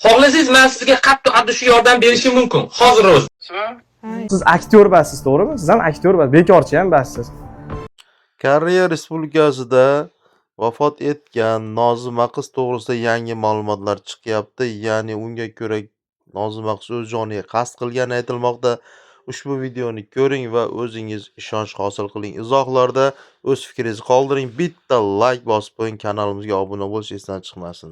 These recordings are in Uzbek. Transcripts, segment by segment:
Xohlasangiz, men sizga qattiq от души yordam berishim mumkin. Hozir o'zi. Siz aktyor emassiz, to'g'rimi? Siz ham aktyor emas, bekorchi ham emassiz. Koreya Respublikasida vafot etgan Nozima qiz to'g'risida yangi ma'lumotlar chiqyapti. Ya'ni unga ko'ra, Nozima qiz o'z joniga qasd qilgani aytilmoqda. Ushbu videoni ko'ring va o'zingiz ishonch hosil qiling. Izohlarda o'z fikringizni qoldiring. Bitta layk bosib qo'ying, kanalimizga obuna bo'lish esdan chiqmasin.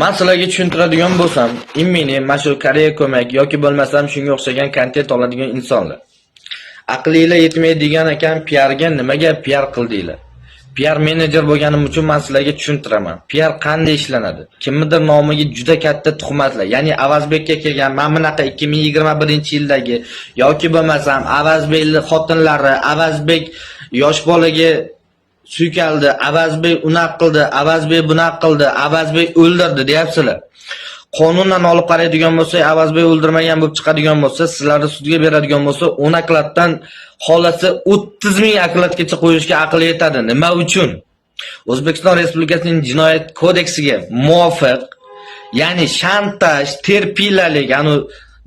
Man sizlarga tushuntiradigan bo'lsam, именно mana shu Koreya ko'mak yoki bo'lmasam shunga o'xshagan kontent oladigan insonlar. Aqlinglar yetmaydigan ekan, piarga nimaga piar qildinglar? PR menejer bo'lganim uchun man sizlarga tushuntiraman. PR qanday ishlanadi? Kimnidir nomiga juda katta tuhmatlar, ya'ni Avazbekka kelgan mana bunaqa 2021-yildagi yoki bo'lmasam Avazbekning xotinlari, Avazbek yosh bolaga suykaldi, Avazbek unaq qildi, Avazbek bunaq qildi, Avazbek o'ldirdi deyapsizlar. Qonundan olib qaraydigan bo'lsak, Avazbek o'ldirmagan bo'lib chiqadigan bo'lsa, sizlarni sudga beradigan bo'lsa, 10 okladdan xolasi 30 ming okladgacha qo'yishga aqli yetadi. Nima uchun? O'zbekiston Respublikasining Jinoyat kodeksiga muvofiq, ya'ni shantaj, терпила lik, ya'ni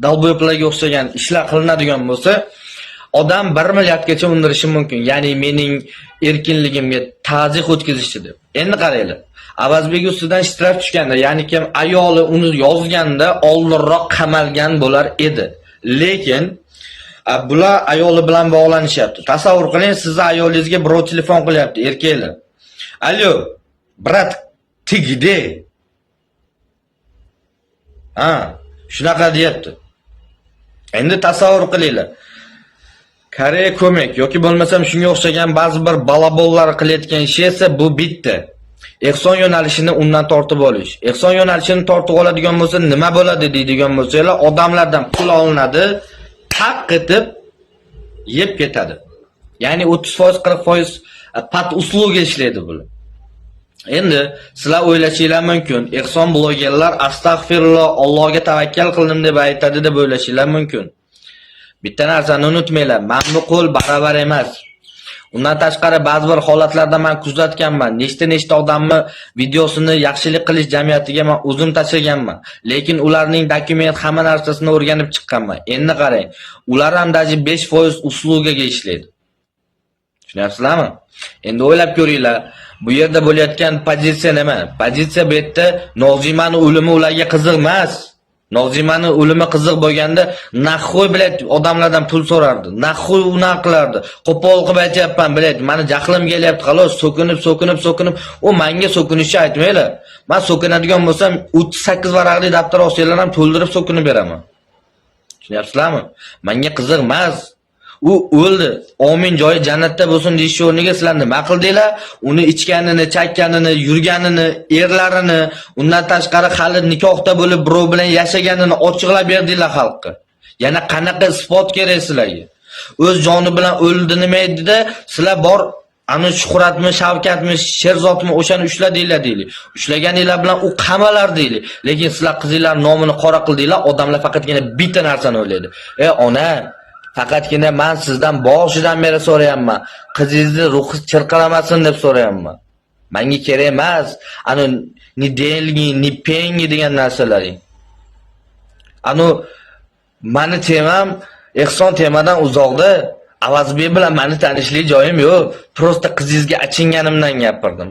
долбоёб larga o'xshagan ishlar qilinadigan bo'lsa, odam 1 milliardgacha undirishi mumkin. Ya'ni mening erkinligimga tazyiq o'tkazishdi deb. Endi qaranglar. Avazbek ustidan shtraf tushganda, ya'ni kim ayoli uni yozganda oldinroq qamalgan bo'lar edi. Lekin bular ayoli bilan bog'lanishyapti. Tasavvur qiling, sizni ayolingizga birov telefon qilyapti, erkaklar. "Alo, брат, ты где?" Ha, shunaqa deyapti. Endi tasavvur qilinglar. Koreya ko'mak yoki bo'lmasam shunga o'xshagan ba'zi bir балабол lar qilayotgan ishi esa bu bitta. Ehson yo'nalishini undan tortib olish. Ehson yo'nalishini tortib oladigan bo'lsa, nima bo'ladi deydigan bo'lsanglar, odamlardan pul olinadi, taq etib yeb ketadi. Ya'ni 30%, 40% под услуга ishlaydi bular. Endi sizlar o'ylashinglar mumkin, Ehson blogerlar "Astag'firulloh, Allohga tavakkal qildim" deb aytadi deb o'ylashinglar mumkin. Bitta narsani unutmanglar, mana bu qo'l barobar emas. Undan tashqari, ba'zi bir holatlarda men kuzatganman. Nechta-nechta odamni videosini yaxshilik qilish jamiyatiga men o'zim tashlaganman. Lekin ularning dokument, hamma narsasini o'rganib chiqqanman. Endi qarang, ular ham даже 5% услуга ga ishlaydi. Tushunyapsizlarmi? Endi o'ylab ko'ringlar, bu yerda bo'layotgan pozitsiya nima? Pozitsiya bu yerda Nozimani o'limi ularga qiziq emas. Nozimani o'limi qiziq bo'lganda, нахуй, блядь, odamlardan pul so'rardi. Нахуй unaqa qilardi. Qo'pol qilib aytyapman, блядь, mani jahlim kelyapti, xolos, so'kinib, so'kinib, so'kinib, u menga so'kinishni aytmanglar. Men so'kinadigan bo'lsam, 38 varaqli daftar olsanglar ham to'ldirib so'kinib beraman. Tushunyapsizlarmi? Menga qiziq emas. U o'ldi. Omin, joyi jannatda bo'lsin deyish o'rniga sizlar nima qildinglar? Uni ichganini, chakkanini, yurganini, erlarini, undan tashqari hali nikohda bo'lib birov bilan yashaganini ochiqlab berdinglar xalqqa. Yana qanaqa isbot kerak sizlarga? O'z joni bilan o'ldi nima edida, sizlar bor ani Shuhratmi, Shavkatmi, Sherzodmi, o'shani ushladinglar deylik. Ushlaganinglar bilan u qamalar deylik. Lekin sizlar qizinglar nomini qora qildinglar, odamlar faqatgina bitta narsani o'ylaydi. "E ona, faqatgina man sizdan boshidan beri so'rayapman. Qizingizni ruhi chirqiramasin deb so'rayapman. Menga kerak emas. Anu ни деньги, ни пеньги degan narsalaring. Anu mani temam Ehson temadan uzoqda. Avazbek bilan mani tanishlik joyim yo'q. Просто qizingizga achinganimdan gapirdim.